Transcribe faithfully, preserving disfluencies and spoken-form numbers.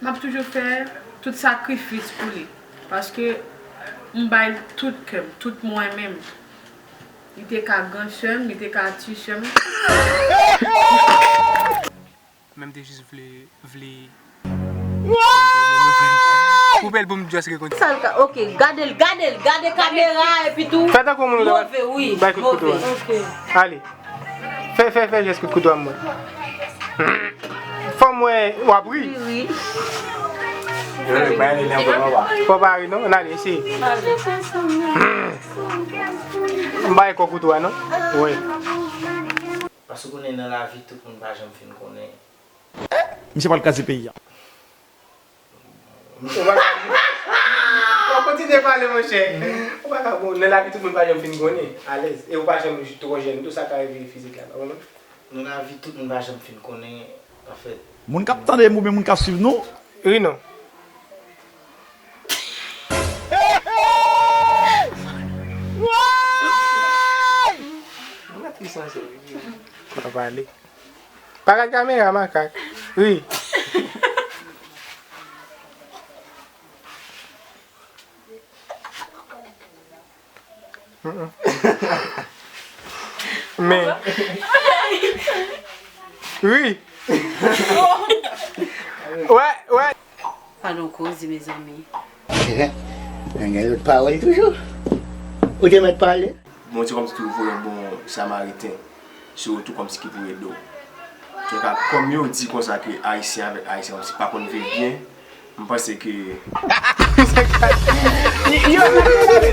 M ap toujou fè tout sakrifis pou li. Paske m bay tout kè m, tout mwen menm. Li te ka gran sè m, li te ka ti sè m. Men m te jis vle, vle. Koupe l pou m just rekonèt. Sa l ka, ok, gade l, gade l, gade kamera epi tou. Fè tankou moun ou ta move, wi, bay kout kouto a. Move. Ok. Ale. Fè, fè, fè jès kout kouto a mwen. Fò m wè w ap ri. Ri, ri. Wi, bay li nan kò anba. Fò pa ri non, n ale, eseye. Ale. M bay kò kouto a non. Wi. Paske w konnen nan lavi tout moun pa janm fin konnen. Misye pral kraze peyi a. Ou pa ka di. Ou kontinye pale, monchè. Ou pa ka, bon, nan lavi tout moun pa janm fin konnen, alèz. E ou pa janm twò jèn tou, sa ka rive fizik la, pa konprann? Nan lavi tout moun pa janm fin konnen, anfèt. Moun k ap tande m oubyen moun k ap swiv nou. Ri non. Ou pa tris ansanm. Pa pale. Pa gad kamera, makak. Ri. Mm-mm. Men. Ri. Wè, wè. Pa nan koze, mezanmi. Nèg gen lòt pawòl toujou. Ou te mèt pale. Bondye kòmsi tou voye yon bon Samariten sou wout ou kòmsi ki pou ede w. Antouka, kòm yo di konsa ke Ayisyen avèk Ayisyen kòmsi pa konn viv byen, m panse ke... Yo, yo, yo, yo.